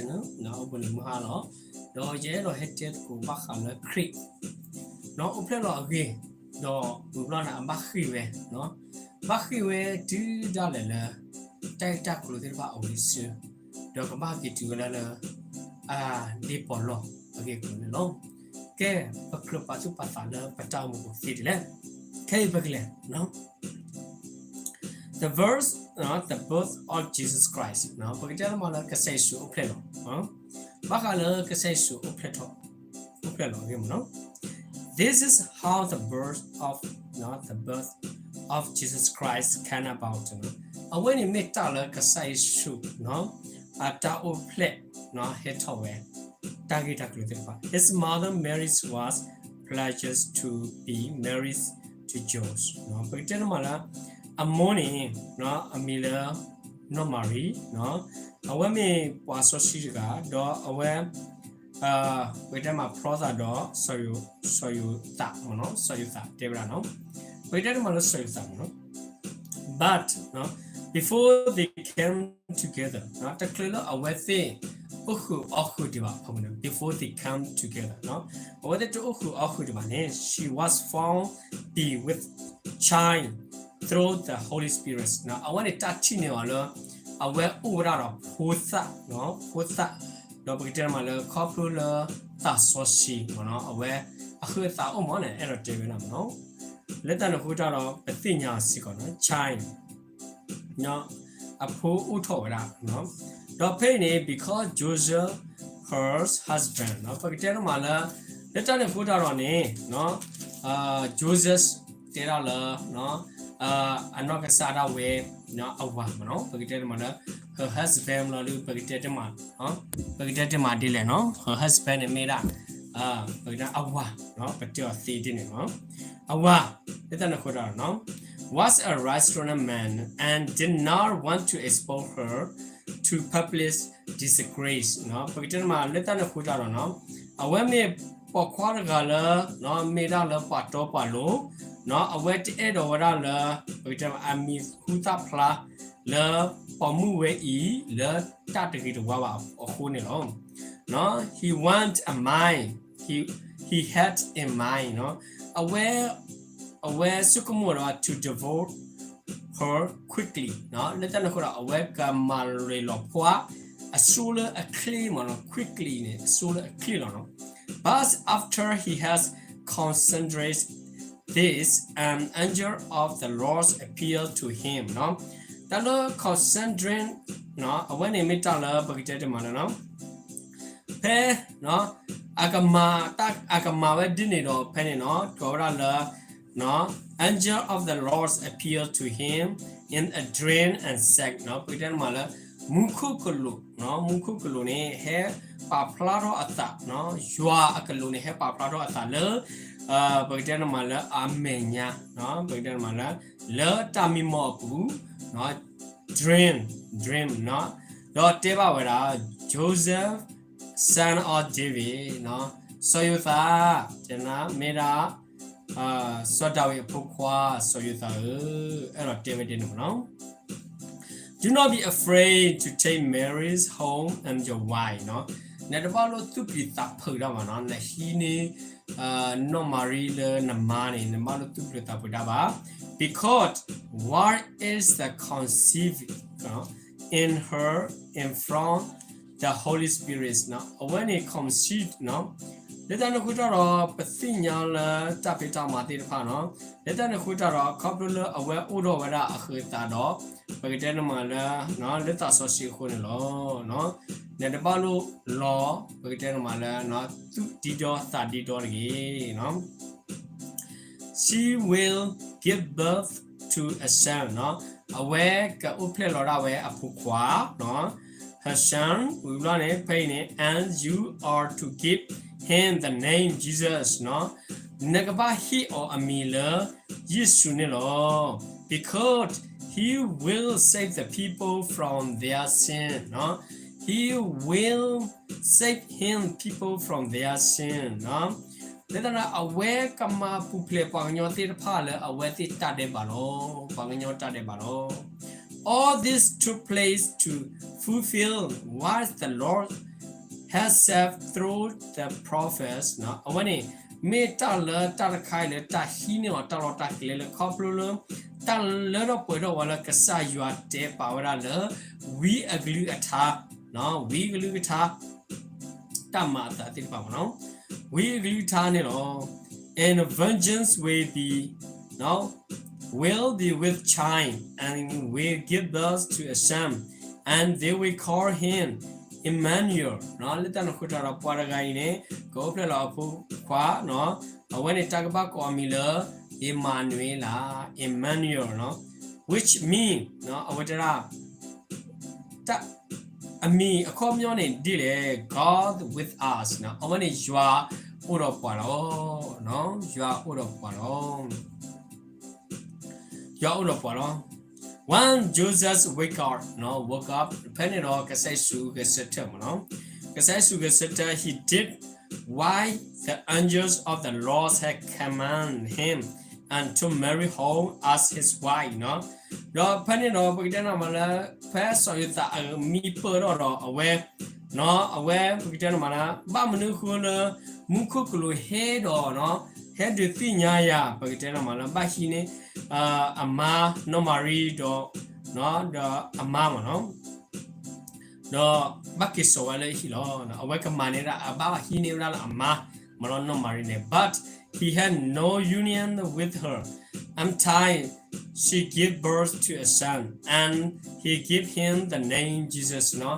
အိၣ်ဘှံးနံၤမုၢ်ဟါလီၤ. ဒီးယအဲၣ်ဒိးဟဲတဲသကိးဘၣ်ဃးလၢခရံာ် အိၣ်ဖျဲၣ်လီၤအဂ့ၢ်, ဒီးဝံၤဘျီန့ၣ် အဘၣ်ဃ့ၢ်ဝဲ, ဘၣ်ဃ့ၢ်ဝဲတုၤဒၣ်လဲာ်လၢ တၢ်ဂ့ၢ်တၢ်ကျိၤသ့ၣ်တဖၣ်အဝံၤဆၢ, ဒီးကဘၣ်က့ၤတုၤဝဲဒၣ်လၢ အဒ့ပီးလီၢ်အဂ့ၢ်အကျိၤန့ၣ်လီၤ. ကဲ, ပကြၢးပာ်သူၣ်ပာ်သးလၢပတၢ်အိၣ်မူအပူၤသ့ဒ်လဲၣ်. ခဲအံၤပကလဲၤ The birth, the birth of Jesus Christ ပကတဲတမံၤလၢကစၢ်ယ့ၣ်ၡူးအိၣ်ဖျဲၣ်လီၤ, ဘၣ်ဃးလၢကစၢ်ယ့ၣ်ၡူးအိၣ်ဖျဲၣ်ထီၣ်, အိၣ်ဖျဲၣ်လီၤအဂ့ၢ်မ့ၢ်နီၤ. This is how the birth of, the birth of Jesus Christ came about. အဝဲန့ၣ်မ့ၢ်တၢ်လၢကစၢ်ယ့ၣ်ၡူး အတၢ်အိၣ်ဖျဲၣ် ဟဲထီၣ်ဝဲ တၢ်ဂ့ၢ်တၢ်ကျိၤသ့ၣ်တဖၣ်. His mother Mary was pledged to be married to Joseph. ပကတဲတမံၤလၢ အမိၢ်န့ၣ် အမံၤလၢ နီၢ်မၤရံ, အဝဲမ့ၢ်ပှၤစီဆှံတဂၤ, ဒီးအဝဲ ပကတဲမး ဖျီသးဒီး စီၤယိၤသး, စီၤယိၤသးတဲဝဲဒၣ်နီၤ, ပကတဲတမံၤလၢစီၤယိၤသးမ့ၢ်နီၤ. But before they came together, တချုးလၢအဝဲသ့ၣ် အိၣ်ဃုာ်အီၣ်ဃုာ်ဒံးဘၣ်, before they come together, အဝဲသ့ၣ်တအိၣ်ဃုာ်အီၣ်ဃုာ်ဒံးဘၣ်န့ၣ် she was found be with child through the Holy Spirit. အဝဲန့ၣ်တၢ်ထံၣ်န့ၢ်အီၤလၢ အဝဲအိၣ်ဝဲဒၣ်ဒီးဖိသၣ်, ဖိသၣ်, ဒီးပကတဲတမံၤလၢခီဖျိလၢသးစီဆှံမ့ၢ်နီၤ, အဝဲအဃုအသးအိၣ်မ့ၢ်န့ၣ် အဲၣ်ဒိးတဲဝဲဒၣ်မ့ၢ်နီၤ. လၢတၢ်န့ၣ်အဃိတၢ်ဒီး ပသ့ၣ်ညါစ့ၢ်ကီးနီၤ child အဖိအိၣ်ထီၣ်ဝဲဒၣ်, ဒီးဖဲအံၤန့ၣ် because Joseph her husband ပကတဲတမံၤလၢ လၢတၢ်န့ၣ်အဃိတၢ်ဒီးန့ၣ် Joseph တဲဒၣ်လၢ အနီၢ်ကစၢ်ဒၣ်ဝဲ အဝၤမ့ၢ်နီၤ, ပကတဲတမံၤလၢ her husband လီၤဒုး ပကတဲတမံၤ, ပကတဲတမံၤဒ်လဲၣ်နီၤ, her husband န့ၣ်မ့ၢ်ဒၣ် ပကတဲအဝၤ, ပတဲအီၤသ့ဒ်န့ၣ်လီၤ, အဝၤ, လၢတၢ်န့ၣ်အဃိတၢ်ဒီး was a righteous man and did not want to expose her to public disgrace. ပကတဲတမံၤလၢတၢ်န့ၣ်အဃိတၢ်ဒီး အဝဲမ့ၢ်ပိာ်ခွါတဂၤလၢ မ့ၢ်ဒၣ်လၢပှၤတီပှၤလိၤ, အဝဲတအဲၣ်ဒိးဝဲဒၣ်လၢ ပကတဲအမံၤဟူသၣ်ဖျါ လၢပိာ်မုၣ်ဝဲအံၤ လၢတၢ်တဂ့ၤတဝါဘၣ်အဃိန့ၣ်လီၤ. He want a mind, he, he had in mind အဝဲ အဝဲဆိကမိၣ်ဒီး to divorce her quickly လၢတၢ်န့ၣ်အဃိဒီး အဝဲကမၤရ့လိာ်ဖှါ အဆိလၢအချ့မ့ၢ်နီၤ, quickly န့ၣ် အဆိလၢအချ့လီၤနီၤ. But after he has considered this, an angel of the Lord appeared to him. တၢ်လၢ considered အဝဲန့ၣ်မ့ၢ်တၢ်လၢ ပကတဲတမံၤလၢ ဖဲ အကမၤ အကမၤဝဲဒ်န့ၣ်ဒီး ဖဲန့ၣ်နီၤ ကိးဝဲဒၣ်လၢ angel of the Lord appeared to him in a dream and said ပကတဲတမံၤလၢ မူခိၣ်ကလူး, မူခိၣ်ကလူးန့ၣ် ဟဲပာ်ဖျါထီၣ်အသး, ယွၤအကလူးန့ၣ် ဟဲပာ်ဖျါထီၣ်အသးလၢ ပကတဲတမံၤလၢအမဲာ်ညါ, ပကတဲတမံၤလၢ လၢတၢ်မံမီၢ်အပူၤ dream, dream ဒီးတဲဘၣ်ဝဲဒၣ် Joseph, son of David စီၤယိၤသး, မ့ၢ်ဒၣ် စီၤဒၤဝံးအဖိခွါ စီၤယိၤသးဧၢ, အဲၣ်ဒိးတဲဝဲဒ်န့ၣ်မ့ၢ်နီၤ. Do not be afraid to take Mary home as your wife နတဘၣ်လိၣ်သူၣ်ပျံၤသးဖုးတၢ်ဘၣ်နီၤ, နဟံးန့ၢ် နီၢ်မၤရံလၢနမါန့ၣ် နဘၣ်လိၣ်သူၣ်ပျံၤသးဖုးတၢ်ဘၣ်, because what is the conceived in her in from the Holy Spirit အဝဲန့ၣ် conceived လၢတၢ်န့ၣ်အဃိတၢ်ဒီး ပသ့ၣ်ညါလၢတၢ်ဖံးတၢ်မၤသ့ၣ်တဖၣ်နီၤ, လၢတၢ်န့ၣ်အဃိတၢ်ဒီး ခီဖျိလၢအဝဲအိၣ်ဒီးဝဲဒၣ်အဃုာ်အသးဒီး ပကတဲတမံၤလၢ လၢသးစီဆှံအဃိန့ၣ်လီၤ. နတဘၣ်လိၣ်လီၤ ပကတဲတမံၤလၢ သူၣ်ဒံဒီသးဒံဒီတဂ့ၤ She will give birth to a son အဝဲကအိၣ်ဖျဲၣ်လီၤဒၣ်ဝဲအဖိခွါ her son ဝံၤဘျီန့ၣ် ဖဲအံၤန့ၣ် and you are to give him the name Jesus နကဘၣ်ဟ့ၣ်အီၤအမံၤလၢ ယ့ၣ်ၡူးန့ၣ်လီၤ. Because he will save the people from their sin. He will save him people from their sin. လၢတၢ်န့ၣ် အဝဲကမၤပူၤဖျဲးပှၤကညီသ့ၣ်တဖၣ်လၢအဝဲသ့ၣ်တၢ်ဒဲးဘးလီၤ, ပှၤကညီတၢ်ဒဲးဘးလီၤ. All this took place to fulfill what the Lord has said through the prophets အဝဲန့ၣ် မ့ၢ်တၢ်လၢတၢ်တခါအံၤလၢတၢ်ဟံးန့ၢ်အီၤတၢ်လီၢ်တၢ်ကျဲလၢခီဖျိလၢ တၢ်လၢထီၣ်ပှဲၤထီၣ်ဝဲလၢကစၢ်ယွၤတဲပာ်ဝဲဒၣ်လၢ ဝံအကလုၢ်ကထါ ဝံအကလုၢ်ကထါ တၢ်မၤအသးသ့ၣ်တဖၣ်မ့ၢ်နီၤ ဝံအကလုၢ်ကထါန့ၣ်လီၤ. And virgins will be, no, will be with child and will give birth to a son, and they will call him Emmanuel လၢတၢ်န့ၣ်အဃိတၢ်ဒီးပှၤတဂၤအံၤန့ၣ် ကအိၣ်ဖျဲၣ်လီၤအဖိခွါ အဝဲန့ၣ်တၢ်ကဘၣ်ကိးအမံၤလၢ အ့မၤနူၤအ့လး Emmanuel နီၤ which mean အဝဲတဲဒၣ် တၢ် အမံၤအခီပညီန့ၣ်ဒ်လဲၣ် God with us နီၤ အဝဲန့ၣ်ယွၤအိၣ်ဒီးပှၤလီၤ ယွၤအိၣ်ဒီးပှၤလီၤ ယွၤအိၣ်ဒီးပှၤလီၤ When Jesus wake up, နီၤ woke up ဖဲန့ၣ်ဒီးကစၢ်ယ့ၣ်ၡူးဂဲၤဆၢထၢၣ်မ့ၢ်နီၤ ကစၢ်ယ့ၣ်ၡူးဂဲၤဆၢထၢၣ် he did why the angels of the Lord had commanded him and took Mary home as his wife နီၤ ဒီးဖဲန့ၣ်ဒီးပကတဲနီၤမးလၢ ဖဲစီၤယိၤသးအမံပၢၢ်ထီၣ်ဒီးအဝဲ နီၤ အဝဲပကတဲနီၤမးလၢ ဘၣ်မနုၤဃိလၢ မူခိၣ်ကလူးဟဲဒီးနီၤ ဟဲဒုးသ့ၣ်ညါယၤ ပကတဲနီၤမးလၢ ဘၣ်ဟံးန့ၢ် အမါနီၢ်မၤရံဒီး ဒီးအမါမ့ၢ်နီၤ ဒီးဘၣ်က့ၤစိာ်ဝဲလၢဟံၣ်လီၤ. အဝဲကမၤန့ၢ်ဒၣ် အဘၣ်ဟံးန့ၢ်ဝဲဒၣ်လၢအမါ မ့ၢ်နီၤ နီၢ်မၤရံန့ၣ် but he had no union with her until she gave birth to a son and he gave him the name Jesus နီၤ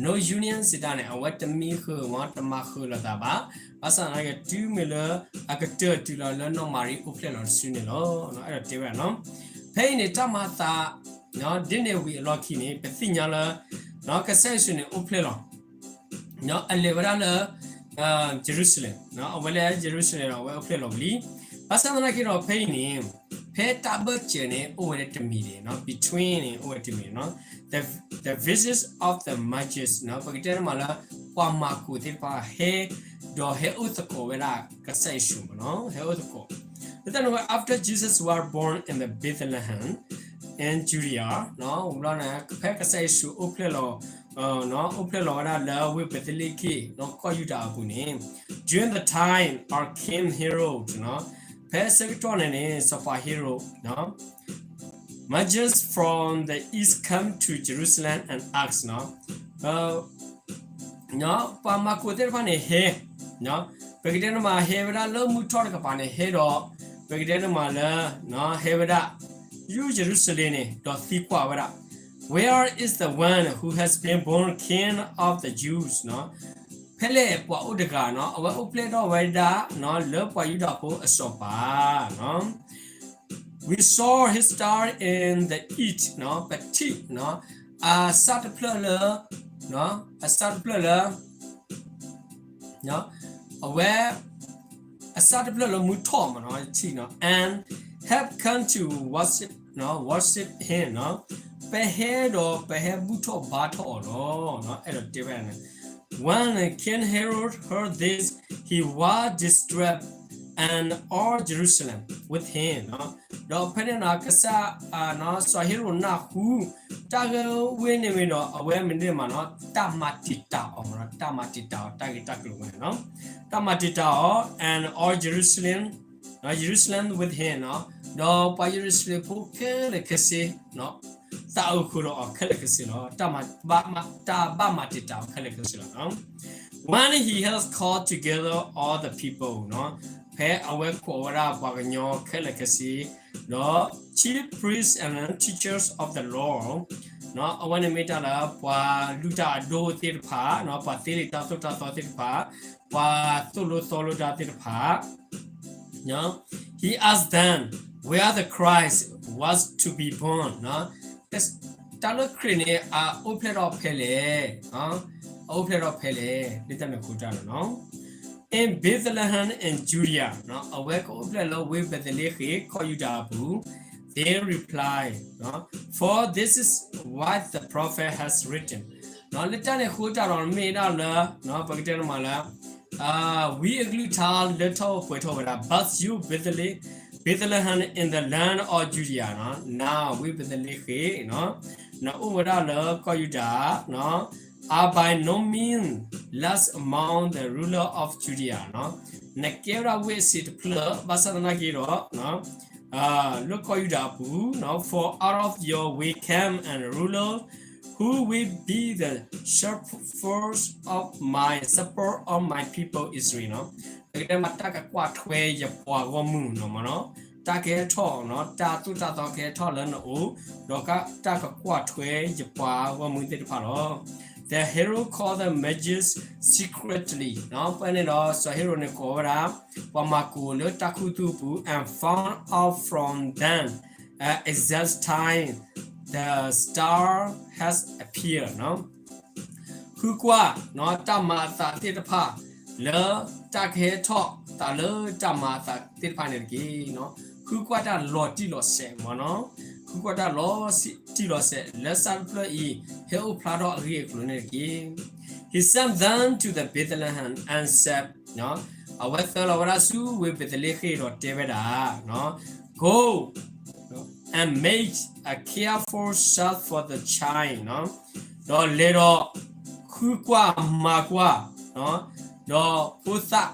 no union စံးတၢ်န့ၣ် အဝဲတမံဃုာ်မ့ၢ် တမၤဃုာ်လိာ်သးဘၣ်. ဘၣ်ဆၣ်သနာ်က့ တုၤမ့ၢ်လၢ အကတၢၢ်တုၤလီၤလၢနီၢ်မၤရံအိၣ်ဖျဲၣ်လီၤတစုန့ၣ်လီၤ. အဲၣ်ဒိးတဲဝဲဒၣ်နီၤ ဖဲအံၤန့ၣ် တၢ်မၤအသး ဒ်န့ၣ်ဝံၤအလီၢ်ခံန့ၣ် ပသ့ၣ်ညါလၢ ကစၢ်ယ့ၣ်ၡူးန့ၣ်အိၣ်ဖျဲၣ်လီၤ အလဲၤဝဲဒၣ်လၢ ယရူၤၡလ့ၣ် အဝဲလၢယရူၤၡလ့ၣ်ဒီး အဝဲအိၣ်ဖျဲၣ်လီၤဝံၤလံ. ဘၣ်ဆၣ်သနာ်က့ဒီး ဖဲအံၤန့ၣ် ဖဲတၢ်ဘၢၣ်စၢၤန့ၣ် အိၣ်ဝဲတမံၤန့ၣ် between န့ၣ် အိၣ်ဝဲတမံၤန့ၣ် the, the visit of the Magi ပကတဲန့ၣ်မးလၢ ပှၤမၤကိာ်သ့ၣ်တဖၣ်ဟဲ ဒီးဟဲအိၣ်သကိးဝဲဒၣ်ကစၢ်ယ့ၣ်ၡူးမ့ၢ်နီၤ ဟဲအိၣ်သကိး လၢတၢ်န့ၣ်ဝဲ after Jesus was born in the Bethlehem in Judea န့ၣ် ဖဲကစၢ်ယ့ၣ်ၡူးအိၣ်ဖျဲၣ်လီၤ အိၣ်ဖျဲၣ်လီၤဝဲဒၣ်လၢဝ့ၢ်ဘ့းသလ့ဟ့ၣ် ကီၢ်ယူဒၤအပူၤန့ၣ် during the time of King Herod ဖဲဆၢကတီၢ်န့ၣ်န့ၣ် စီၤပၤ Herod Magi from the east come to Jerusalem and ask ပှၤမၤကိာ်သ့ၣ်တဖၣ်န့ၣ်ဟဲ ပကတဲန့ၣ်မး ဟဲဝဲဒၣ်လၢမုၢ်ထီၣ်တကပၤန့ၣ် ဟဲဒီး ပကတဲန့ၣ်မးလၢ ဟဲဝဲဒၣ် ယူၢ်ယရူၤၡလ့ၣ်န့ၣ် ဒီးသံကွၢ်ဝဲဒၣ် Where is the one who has been born King of the Jews ဖဲလဲၣ်ပှၤအိၣ်တဂၤနီၤ အဝဲအိၣ်ဖျဲၣ်ထီၣ်ဝဲဒၣ် လၢပှၤယူဒၤဖိအစီၤပၤ We saw his star in the east ပထံၣ် အစၢ်တဖျၢၣ်လၢ အစၢ်တဖျၢၣ်လၢ အဝဲ အစၢ်တဖျၢၣ်လၢမုၢ်ထီၣ်မ့ၢ်နီၤ ထံၣ်နီၤ and have come to worship, worship him ပဟဲဒီးပဟဲဘူၣ်ထီၣ်ဘါထီၣ်အီၤလီၤ. အဲၣ်ဒိးတဲဝဲဒၣ်န့ၣ် When King Herod heard this, he was distressed and all Jerusalem with him ဒီးဖဲန့ၣ်နီၤ ကစၢ် စီၤဟ့ရိာ်နၢ်ဟူ တၢ်ဂ့ၢ်ဝဲန့ၣ်ဝံၤဒီး အဝဲမနုၤမးနီၤ တၢ်မၤတံာ်တာ်အီၤမ့ၢ်နီၤ တၢ်မၤတံာ်တာ်အီၤ တၢ်ဂ့ၢ်တၢ်ကျိၤဝဲန့ၣ်နီၤ တၢ်မၤတံာ်တာ်အီၤ and all Jerusalem, Jerusalem with him ဒီးပှၤယရူၤၡလ့ၣ်ဖိခဲလၢာ်ခဲဆ့ သးအိၣ်ဃုာ်ဒီးအီၤခဲလၢာ်ခဲဆ့လီၤ. တၢ်ဘၣ်မၤတံာ်တာ်အီၤခဲလၢာ်ခဲဆ့လီၤ. When he has called together all the people ဖဲအဝဲကိးဝဲဒၣ်ပှၤကညီခဲလၢာ်ခဲဆ့ ဒီး chief priests and teachers of the law အဝဲန့ၣ်မ့ၢ်တၢ်လၢပှၤလုၢ်တၢ်အဒိၣ်သ့ၣ်တဖၣ် ပှၤသ့လံာ်တၢ်သိၣ်တၢ်သီသ့ၣ်တဖၣ် ပှၤသိၣ်လိသီလိတၢ်သ့ၣ်တဖၣ် He asked them where the Christ was to be born တၢ်လၢခရံာ်န့ၣ် အအိၣ်ဖျဲၣ်ထီၣ်ဖဲလဲၣ်, အအိၣ်ဖျဲၣ်ထီၣ်ဖဲလဲၣ် လၢတၢ်န့ၣ်အဃိတၢ်လီၤနီၤ. In Bethlehem in Judea အဝဲကအိၣ်ဖျဲၣ်လၢဝ့ၢ်ဘ့းသလ့ဃ့ၣ် ကီၢ်ယူဒၤအပူၤ They replied, for this is what the prophet has written လၢတၢ်န့ၣ်အဃိတၢ်ဒီးမ့ၢ်ဒၣ်လၢ ပကတဲန့ၣ်မးလၢ ဝံအကလုၢ်ကထါလၢထီၣ်ပှဲၤထီၣ်ဝဲဒၣ် But you Bethlehem, Bethlehem in the land of Judea နၤဝ့ၢ်ဘ့းသလ့ဃ့ၣ် နအိၣ်ဝဲဒၣ်လၢကီၢ်ယူဒၤ are by no means last among the ruler of Judea, နကဲဝဲဒၣ်ဝ့ၢ်အဆံးတဖျၢၣ် ဘၣ်ဆၣ်သနာ်က့ဒီး လၢကီၢ်ယူဒၤအပူၤ, for out of your way came a ruler who will be the shepherd of my shepherd of my people Israel. ပကတဲမး တၢ်ကကွၢ်ထွဲယပှၤဂီၢ်မုၢ်နီၤမးနီၤ, တၢ်ကဟဲထီၣ်နီၤ, တၢ်သိၣ်တၢ်သီကဟဲထီၣ်လၢနအိၣ်, ဒီးတၢ်ကကွၢ်ထွဲယပှၤဂီၢ်မုၢ်သ့ၣ်တဖၣ်လီၤ. The Herod called the Magi secretly, ဖဲန့ၣ်ဒီးစီၤဟ့ရိာ်န့ၣ်ကိးဝဲဒၣ် ပှၤမၤကိၣ်လၢတၢ်ခူသူၣ်အပူၤ, and found out from them exact time the star has appeared. ဃုကွၢ်တၢ်မၤအသးသ့ၣ်တဖၣ် လၢတၢ်ကဟဲထီၣ်သးလၢတၢ်မၤအသးသ့ၣ်တဖၣ်န့ၣ်တက့ၢ်. ဃုကွၢ်တၢ်လီၤတံၢ်လီၤဆဲးမးနီၤ, ဃုကွၢ်တၢ်လီၤတံၢ်လီၤဆဲး လၢစၢ်တဖျၢၣ်အံၤ ဟဲအိၣ်ဖျါထီၣ်အဂ့ၢ်အကျိၤန့ၣ်တက့ၢ်. He sent them to the Bethlehem and said, အဝဲသၢလီၤဝဲဒၣ်ဆူဝ့ၢ်ဘ့းသလ့ဃ့ၣ်ဒီးတဲဝဲဒၣ်, Go and make a careful search for the child, ဒီးလဲၤဒီးဃုကွၢ်မၤကွၢ် ဒီးဖိသၣ်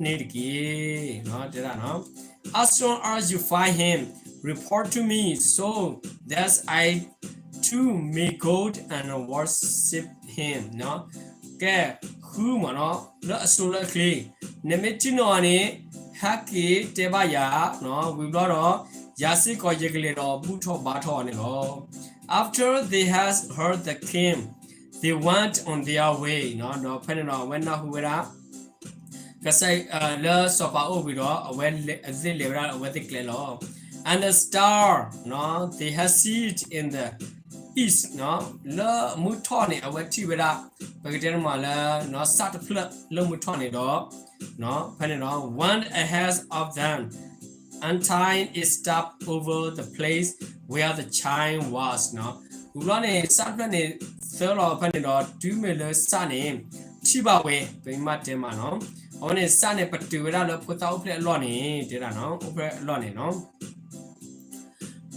န့ၣ်တက့ၢ်. တဲဒၣ်, As soon as you find him, report to me so that I too may go and worship him. ကဲ, ဃုမးနီၤ လၢအစိၤလၢအချ့, နမ့ၢ်ထံၣ်န့ၢ်အီၤန့ၣ် ဟဲက့ၤတဲဘၣ်ယၤ, ဝံၤဘျီဒီး ယၤစ့ၢ်ကီးယကလဲၤဒီးဘူၣ်ထီၣ်ဘါထီၣ်အီၤန့ၣ်လီၤ. After they had heard the king, they went on their way. ဒီးဖဲန့ၣ်ဒီးအဝဲနၢ်ဟူဝဲဒၣ် ကစၢ် လၢစီၤပၤအိၣ်ဝံၤဒီး အဝဲသ့ၣ်လဲၤဝဲဒၣ်အဝဲသ့ၣ်ကျဲလီၤ. And the star, they had seen it in the east, လၢမုၢ်ထီၣ်န့ၣ် အဝဲထံၣ်ဝဲဒၣ် ပကတဲန့ၣ်မးလၢ စၢ်တဖျၢၣ်လၢမုၢ်ထီၣ်န့ၣ်ဒီး ဖဲန့ၣ်ဒီး went ahead of them until it stopped over the place where the child was. ဝံၤဘျီန့ၣ် စၢ်တဖျၢၣ်န့ၣ် သၢလီၤဖဲန့ၣ်ဒီး တုၤမ့ၢ်လၢစၢ်န့ၣ် ထံၣ်ဘၣ်ဝဲ, ပမ့ၢ်တဲမးနီၤ, အဝဲန့ၣ် စၢ်န့ၣ် ပတုာ်ဝဲဒၣ်လၢဖိသၣ်အိၣ်ဖျဲၣ်အလီၢ်န့ၣ် တဲဒၣ်နီၤ, အိၣ်ဖျဲၣ်အလီၢ်န့ၣ်နီၤ.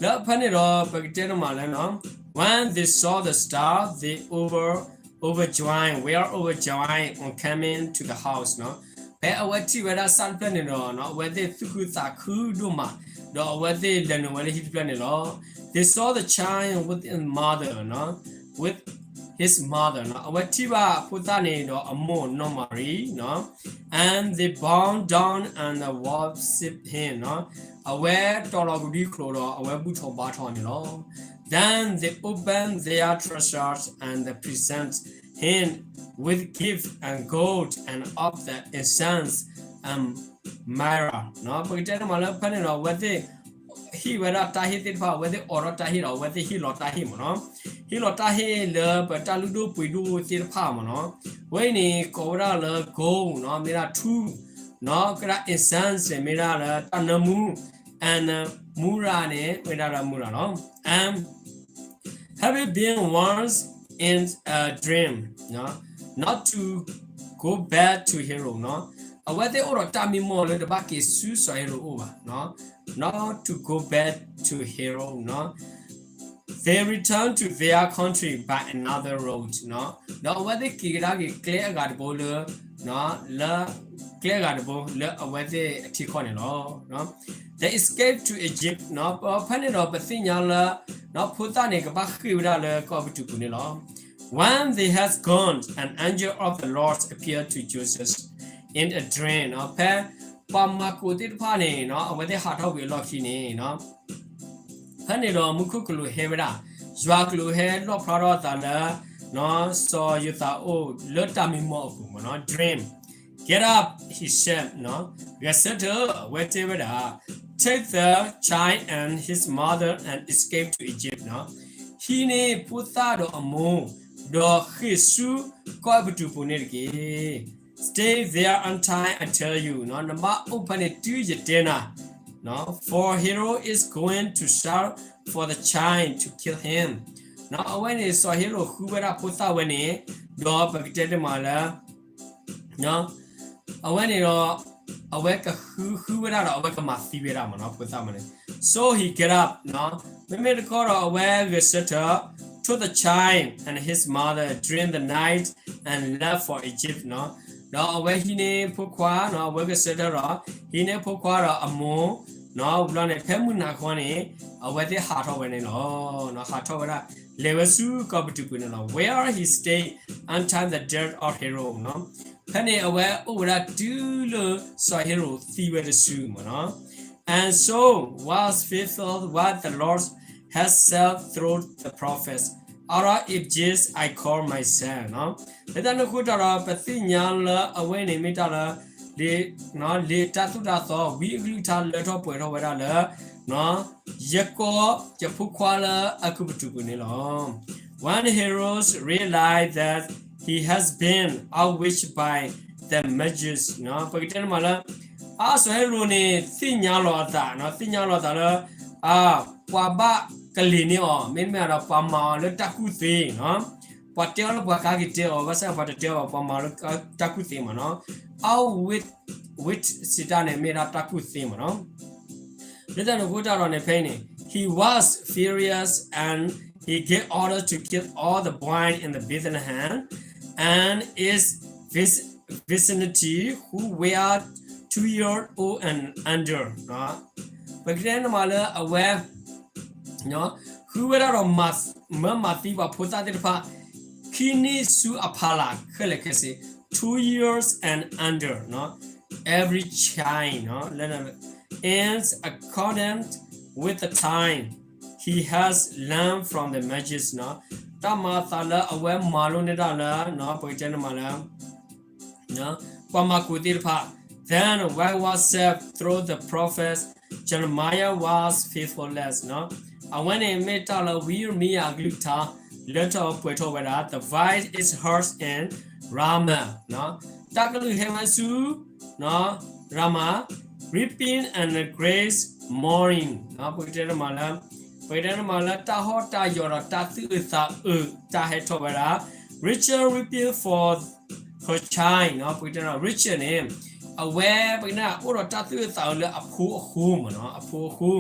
လၢဖဲန့ၣ်ဒီး ပကတဲန့ၣ်မးလၢ when they saw the star, they were overjoyed, were overjoyed on coming to the house. ဖဲအဝဲထံၣ်ဝဲဒၣ်စၢ်တဖျၢၣ်န့ၣ်ဒီး အဝဲသ့ၣ်သူၣ်ခုသးခုဒိၣ်မး, ဒီးအဝဲသ့ၣ်လဲၤနုာ်ဝဲလၢဟံၣ်တဖျၢၣ်န့ၣ်လီၤ. They saw the child with his mother, with his mother, အဝဲထံၣ်ဘၣ်ဖိသၣ်န့ၣ်ဒီးအမိၢ်နီၢ်မၤရံ and they bowed down and worshipped him. အဝဲတီၤလီၤကဒံခိၣ်ဒီး အဝဲဘူၣ်ထီၣ်ဘါထီၣ်န့ၣ်လီၤ. Then they opened their treasures and presented him with gifts and gold and of the incense and myrrh. ပကတဲန့ၣ်မးလၢဖဲန့ၣ်ဒီး အဝဲသ့ၣ်ဟ့ၣ်ဝဲဒၣ်တၢ်ဟ့ၣ်သ့ၣ်တဖၣ်, အဝဲသ့ၣ်အိးထီၣ်တၢ်ဟ့ၣ်ဒီး အဝဲသ့ၣ်ဟ့ၣ်လီၤတၢ်ဟ့ၣ်မးနီၤ, ဟ့ၣ်လီၤတၢ်ဟ့ၣ်လၢပတၢ်လုၢ်ဒိၣ်ပှ့ၤဒိၣ်သ့ၣ်တဖၣ်မးနီၤ. အဝဲအံၤန့ၣ် ကိးဝဲဒၣ်လၢ gold နီၤ, မ့ၢ်ဒၣ်ထူ, ကဒၣ် incense မ့ၢ်ဒၣ်လၢတၢ်နၢမူ, and myrrh န့ၣ် မ့ၢ်ဒၣ်လၢမူရၤလီၤ. And having been warned in a dream not to go back to Herod, အဝဲသ့ၣ်အိၣ်ဒီးတၢ်မံမီၢ်လၢတဘၣ်က့ၤဆူစီၤဟ့ရိာ်အိၣ်ဘၣ်, not to go back to Herod, they returned to their country by another road, ဒီးအဝဲသ့ၣ်က့ၤကဒါက့ၤကျဲအဂၤတဘိလၢ လၢကျဲအဂၤတဘိလၢအဝဲသ့ၣ်အထံကီၢ်န့ၣ်လီၤ. They escaped to Egypt, ဖဲန့ၣ်ဒီးပသ့ၣ်ညါလၢ ဖိသၣ်န့ၣ် ကဘၣ်ဃ့ၢ်ဝဲဒၣ်လၢကီၢ်အဲၤကူပတူးပူၤန့ၣ်လီၤ. When they had gone, an angel of the Lord appeared to Joseph in a dream, ဖဲပှၤမၤကိၣ်သ့ၣ်တဖၣ်န့ၣ် အဝဲသ့ၣ်ဟးထီၣ်ဝံၤအလီၢ်ခံန့ၣ် ဖဲန့ၣ်ဒီးမူခိၣ်ကလူးဟဲဝဲဒၣ်, ယွၤကလူးဟဲလီၣ်ဖျါထီၣ်အသးလၢ စီၤယိၤသးအအိၣ်လၢတၢ်မံမီၢ်အပူၤမးနီၤ, dream. Get up, he said, ဂဲၤဆၢထၢၣ်, အဝဲတဲဝဲဒၣ်, take the child and his mother and escape to Egypt, ဟံးန့ၢ်ဖိသၣ်ဒီးအမိၢ်, ဒီးဃ့ၢ်ဆူကီၢ်အဲၤကူပတူးပူၤန့ၣ်တက့ၢ်. Stay there until I tell you, နဘၣ်အိၣ်ဖဲန့ၣ်တုၤယတဲနၤ, for Herod is going to search for the child to kill him. အဝဲန့ၣ် စီၤဟ့ရိာ်ဃုဝဲဒၣ်ဖိသၣ်ဝဲန့ၣ်, ဒီးပကတဲတမးလၢ အဝဲန့ၣ်ဒီး အဝဲကဃုဃုဝဲဒၣ်ဒီး အဝဲကမၤသံဝဲဒၣ်မးနီၤ ဖိသၣ်မးန့ၣ်. So he get up, မ့မ့ၢ်တခီဒီးအဝဲဂဲၤဆၢထၢၣ်, took the child and his mother during the night and left for Egypt နီၤ. ဒီးအဝဲဟံးန့ၢ်ဖိခွါနီၤ, အဝဲကဆၢထၢၣ်ဒီး ဟံးန့ၢ်ဖိခွါဒီးအမိၢ် နီၤ, ဝံၤလီၤန့ၣ် ဖဲမုၢ်နၤခီန့ၣ် အဝဲသ့ၣ်ဟးထီၣ်ဝဲန့ၣ်လီၤ. ဟးထီၣ်ဝဲဒၣ် လဲၤဝဲဆူကီၢ်ပတူးပူၤန့ၣ်လီၤ. Where he stayed until the death of Herod နီၤ. ဖဲန့ၣ်အဝဲအိၣ်ဝဲဒၣ်တုၤလၢစီၤဟ့ရိာ်သံဝဲတစုမ့ၢ်နီၤ. And so was fulfilled what the Lord has said through the prophets, Out of Egypt I called my son နီၤ. လၢတၢ်န့ၣ်အဃိတၢ်ဒီး ပသ့ၣ်ညါလၢအဝဲန့ၣ်မ့ၢ်တၢ်လၢ လံာ်တၢ်သိၣ်တၢ်သီ ဝံအကလုၢ်ကထါလၢထီၣ်ပှဲၤထီၣ်ဝဲဒၣ်လၢ ယကိးယဖိခွါလၢအကီၢ်ပတူးပူၤန့ၣ်လီၤ. When Herod realized that he has been outwitched by the Magi နီၤ, ပကတဲန့ၣ်မးလၢ အါ စီၤဟ့ရိာ်န့ၣ် သ့ၣ်ညါလီၤအသးနီၤ, သ့ၣ်ညါလီၤအသးလၢ အါ ပှၤဘၣ်ကလံၤန့ၢ်အီၤ မ့တမ့ၢ်ဒီး ပှၤမၤအီၤလၢတၢ်ကူၣ်သ့နီၤ, ပှၤတဲအီၤလၢပှၤကဟဲက့ၤတဲအီၤ ဘၣ်ဆၣ်ပှၤတတဲအီၤ ပှၤမၤအီၤလၢတၢ်ကူၣ်သ့မ့ၢ်နီၤ, outwit စံးတၢ်န့ၣ် မ့ၢ်ဒၣ်တၢ်ကူၣ်သ့မ့ၢ်နီၤ. လၢတၢ်န့ၣ်အဃိတၢ်ဒီးန့ၣ် ဖဲအံၤန့ၣ် he was furious and he gave order to kill all the boy in the Bethlehem and its vicinity who were two years old and under နီၤ. ပကတဲန့ၣ်မးလၢအဝဲ ဃုဝဲဒၣ်ဒီး မၤသံပှၤဖိသၣ်သ့ၣ်တဖၣ် ခံနံၣ်ဆူအဖီလာ်ခဲလၢာ်ခဲဆ့ two years and under နီၤ, every child နီၤ, in accordance with the time he has learned from the Magi နီၤ, တၢ်မၤအသးလၢအဝဲမၤလိန့ၢ်တၢ်လၢ ပကတဲန့ၣ်မးလၢ ပှၤမၤကူးသ့ၣ်တဖၣ် Then what was said through the prophet Jeremiah was fulfilled နီၤ. အဝဲန့ၣ်မ့ၢ်တၢ်လၢဝံယံးရမံယၤအကလုၢ်ကထါ လၢထီၣ်ပှဲၤထီၣ်ဝဲဒၣ် The voice is heard in Ramah နီၤ, တၢ်ကလုၢ်ဟဲဝဲဆူ Ramah, weeping and great mourning နီၤ, ပကတဲန့ၣ်မးလၢ ပကတဲန့ၣ်မးလၢတၢ်ဟီၣ်တၢ်ယီၤဒီးတၢ်သူၣ်အုးသးအုး တၢ်ဟဲထီၣ်ဝဲဒၣ် Rachel weeping for her child နီၤ, ပကတဲန့ၣ် Rachel န့ၣ် အဝဲ ပကတဲန့ၣ် အိၣ်ဒီးတၢ်သူၣ်အုးသးအုးလၢအဖိအဃိမ့ၢ်နီၤ, အဖိအဃိ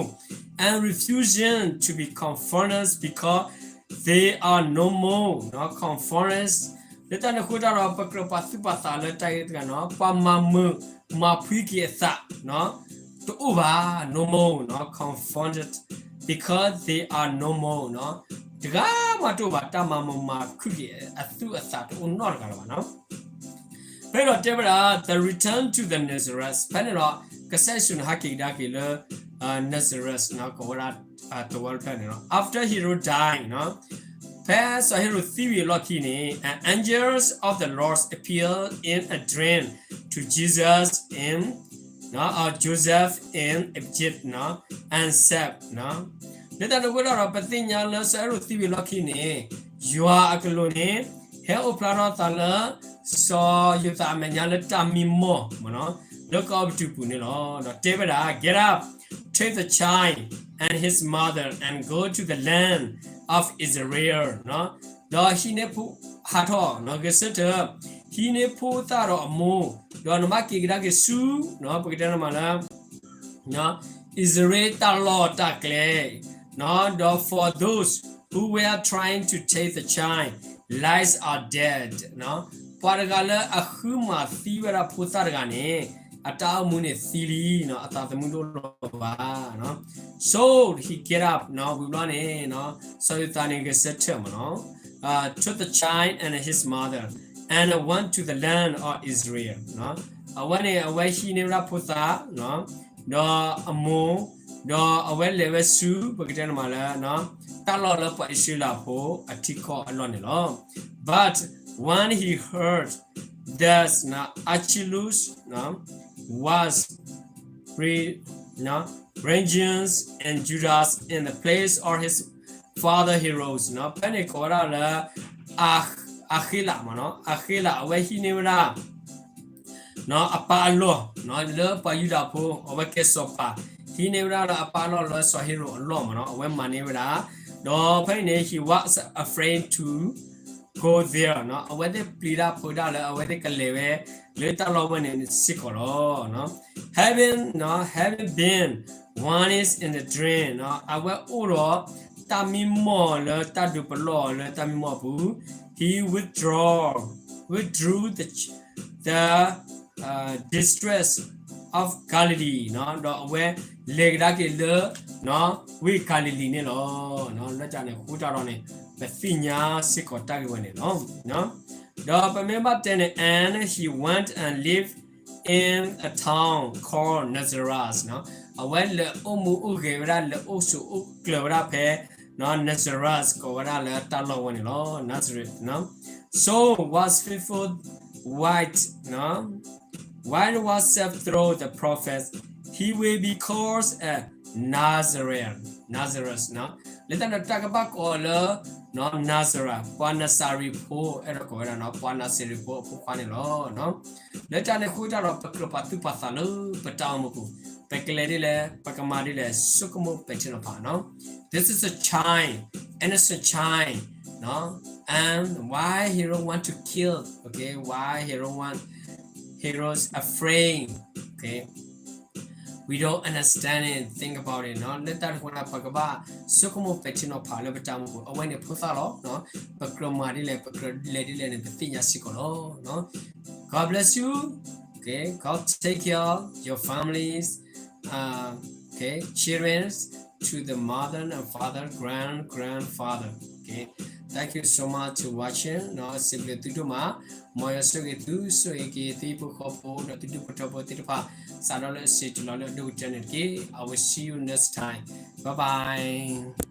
and refusing to be comforted because they are no more နီၤ, comforted လၢတၢ်န့ၣ်အဃိတၢ်ဒီး ပကြၢးပာ်သူၣ်ပာ်သးလၢတၢ်ဂ့ၢ်တဂၤနီၤ, ပှၤမၤမုာ်မၤဖှံက့ၤအသး တအိၣ်ဘၣ် no more နီၤ, comforted because they are no more နီၤ, တဂၤမးတအိၣ်ဘၣ် တၢ်မၤမုာ်မၤခုၣ်က့ၤအသူၣ်အသးတအိၣ်နီတဂၤလၢၤဘၣ်နီၤ. ဖဲဒီးတဲဝဲဒၣ် the return to the Nazareth ဖဲန့ၣ်ဒီး ကစၢ်ယ့ၣ်ၡူးန့ၣ် ဟဲက့ၤကဒါက့ၤလၢ Nazareth နီၤ, ကိးဝဲဒၣ် သဝီတဖျၢၣ်န့ၣ်လီၤ. After Herod died နီၤ, ဖဲစီၤဟ့ရိာ်သံဝံၤအလီၢ်ခံန့ၣ် an angel of the Lord appeared in a dream to Jesus in နီၤ, Joseph in Egypt နီၤ, and said နီၤ, လၢတၢ်န့ၣ်အဃိတၢ်ဒီး ပသ့ၣ်ညါလၢစီၤဟ့ရိာ်သံဝံၤအလီၢ်ခံန့ၣ် ယွၤအကလူးန့ၣ် ဟဲအိၣ်ဖျါထီၣ်သးလၢ စီၤယိၤသးအမဲာ်ညါလၢတၢ်မံမီၢ်မ့ၢ်နီၤ, လၢကီၢ်ပတူးပူၤန့ၣ်လီၤ. ဒီးတဲဝဲဒၣ် Get up, take the child and his mother and go to the land of Israel နီၤ, ဒီးဟံးန့ၢ်ဖိ ဟးထီၣ်နီၤ, ဂဲၤဆၢထၢၣ် ဟံးန့ၢ်ဖိသၣ်ဒီးအမိၢ်, ဒီးနဘၣ်က့ၤကဒါက့ၤဆူ ပကတဲန့ၣ်မးလၢ အံၣ်စရ့လးတၢ်လီၢ်တၢ်ကျဲ ဒီး for those who were trying to take the child, lives are dead ပှၤတဂၤလၢအဃုမၤသံဝဲဒၣ်ဖိသၣ်တဂၤန့ၣ် အတၢ်အိၣ်မူန့ၣ်သံလံ, အသးသမူတအိၣ်လၢၤဘၣ်. So he get up ဝံၤဘျီန့ၣ် စီၤယိၤသးန့ၣ် ဂဲၤဆၢထၢၣ်မ့ၢ်နီၤ took the child and his mother and went to the land of Israel အဝဲန့ၣ် အဝဲဟံးန့ၢ်ဝဲဒၣ်ဖိသၣ် ဒီးအမိၢ်, ဒီးအဝဲလဲၤဝဲဆူ ပကတဲန့ၣ်မးလၢ တၢ်လီၢ်လၢပှၤအံၣ်စရ့လးဖိအထံကီၢ်အလီၢ်န့ၣ်လီၤ. But when he heard that Archelaus was reigning in Judah in the place of his father Herod ဖဲန့ၣ်ကိးဝဲဒၣ်လၢ အၤဃ့လးမ့ၢ်နီၤ, အၤဃ့လး အဝဲဟံးန့ၢ်ဝဲဒၣ် အပၢ်အလီၢ် လၢပှၤယူဒၤဖိ အဝဲကဲစီၤပၤ ဟံးန့ၢ်ဝဲဒၣ်လၢအပၢ်အလီၢ်လၢစီၤဟ့ရိာ်အလီၢ်မ့ၢ်နီၤ, အဝဲမၤန့ၢ်ဝဲဒၣ်, ဒီးဖဲအံၤန့ၣ် he was afraid to go there နီၤ, အဝဲသ့ၣ်ပျံၤတၢ်ဖုးတၢ်လၢအဝဲသ့ၣ်ကလဲၤဝဲ လၢတၢ်လီၢ်ဝဲန့ၣ်စ့ၢ်ကီးလီၤ. Having, having been warned in a dream နီၤ, အဝဲအိၣ်ဒီး တၢ်မံမီၢ်လၢတၢ်ဒုးပလီၢ်အီၤလၢတၢ်မံမီၢ်အပူၤ, he withdraw, withdrew the, the distress of Galilee ဒီးအဝဲလဲၤကဒါက့ၤလၢ ဝ့ၢ်ကၤလံၤလံၤန့ၣ်လီၤ. လၢတၢ်န့ၣ်အဃိတၢ်ဒီးန့ၣ် ပသ့ၣ်ညါစ့ၢ်ကီးတၢ်ဂ့ၢ်ဝဲန့ၣ်လီၤ. ဒီးပမ့ၢ်ဘၣ်တဲန့ၣ် and he went and lived in a town called Nazareth အဝဲလဲၤအိၣ်မူအိၣ်ဂဲၤဝဲဒၣ် လဲၤအိၣ်ဆိးအိၣ်ကျၢၤဝဲဒၣ်ဖဲ Nazareth ကိးဝဲဒၣ်လၢတၢ်လီၢ်ဝဲန့ၣ်လီၤ. Nazareth, so was faithful white, white was said through the prophets, he will be called a Nazarene, Nazareth လၢတၢ်န့ၣ်တၢ်ကဘၣ်ကိးလၢ Nazareth ပှၤနစၤရ့းဖိ အဲၣ်ဒိးကိးဝဲဒၣ် ပှၤနစၤရ့းဖိအဖိခွါန့ၣ်လီၤ. လၢတၢ်န့ၣ်အဃိတၢ်ဒီး ပကြၢးပာ်သူၣ်ပာ်သးလၢပတၢ်အိၣ်မူပူၤ, ပကလဲၤဒ်လဲၣ် ပကမၤဒ်လဲၣ် ဆိကမိၣ်ပဲာ်ထံနီၤဖးနီၤ. This is a child, innocent child, and why Herod want to kill, okay, why Herod want, Herod afraid, okay, we don't understand it, think about it လၢတၢ်န့ၣ်အဃိန့ၣ် ပကဘၣ်ဆိကမိၣ်ပဲာ်ထံနီၤဖးလၢပတၢ်အိၣ်မူပူၤ, အဝဲန့ၣ်ဖိသၣ်လီၤ. ပကြၢးမၤဒ်လဲၣ် ပကြၢးလဲၤဒ်လဲၣ်န့ၣ် ပသ့ၣ်ညါစ့ၢ်ကီးလီၤ. God bless you. Okay, God take care of your families, uh, okay, children, to the mother and father, grand grandfather. Okay, thank you so much to watching. စံးဘျုးသုဒိၣ်မး, မ်ယွၤဆိၣ်ဂ့ၤသု, ဆိၣ်ဂ့ၤက့ၤသုဟံၣ်ဖိဃီဖိ ဒီးသုဒူၣ်ဖိထၢဖိသ့ၣ်တဖၣ် စးထီၣ်လၢအဆံးတုၤလီၤလၢအဒိၣ်ကတၢၢ်န့ၣ်တက့ၢ်. I will see you next time. Bye bye.